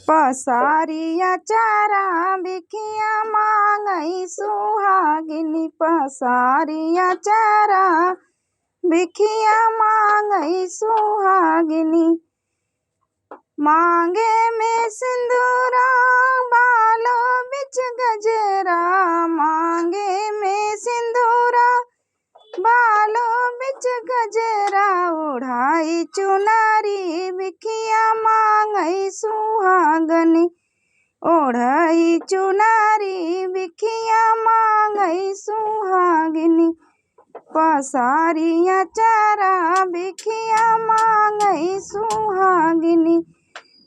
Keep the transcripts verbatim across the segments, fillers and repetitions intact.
पसारी अचारा भिखिया माँगइ सुहागिनी, पसारी अचारा भिखिया माँगइ सुहागिनी। माँगे में सिंदूरा, बालो बिच गजरा, माँगे में सिंदूरा, बालो बिच गजरा, ओढ़ाई चुनारी भिखिया माँगइ सुहागनी, ओढ़ाई चुनारी भिखिया माँगइ सुहागनी। पसारी अचारा भिखिया माँगइ सुहागनी,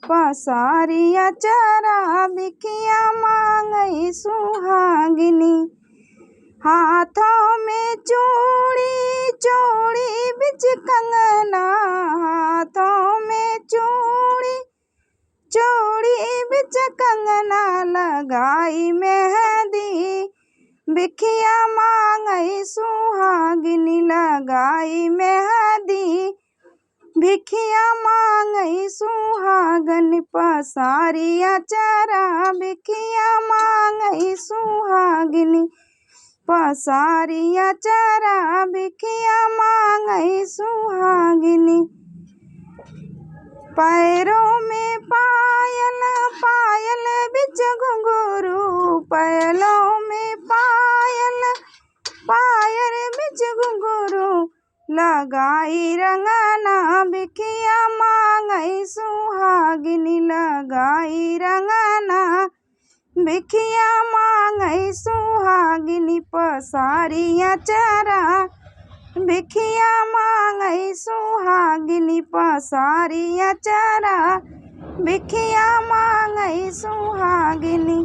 पसारी अचारा भिखिया माँगइ सुहागनी। हाथों में चूड़ी, चूड़ी बिच कंगना, हाथों में चूड़ी, चूड़ी बिच कंगना, लगाई मेहंदी भिखिया माँगइ सुहागनी, लगाई मेहंदी भिखिया माँगइ सुहागनी। पसारी अचारा भिखिया माँगइ सुहागनी, पसारी अचारा भिखिया माँगइ सुहागनी। पैरों में पायल, पायल बिच घुंघरू, पैरों में पायल, पायल बिच घुंघरू, लगाई रंगना भिखिया माँगइ सुहागनी, लगाई रंगना भिखिया माँगइ सुहागनी। पसारी अचारा भिखिया माँगइ सुहागनी, पसारी अचारा भिखिया माँगइ सुहागनी।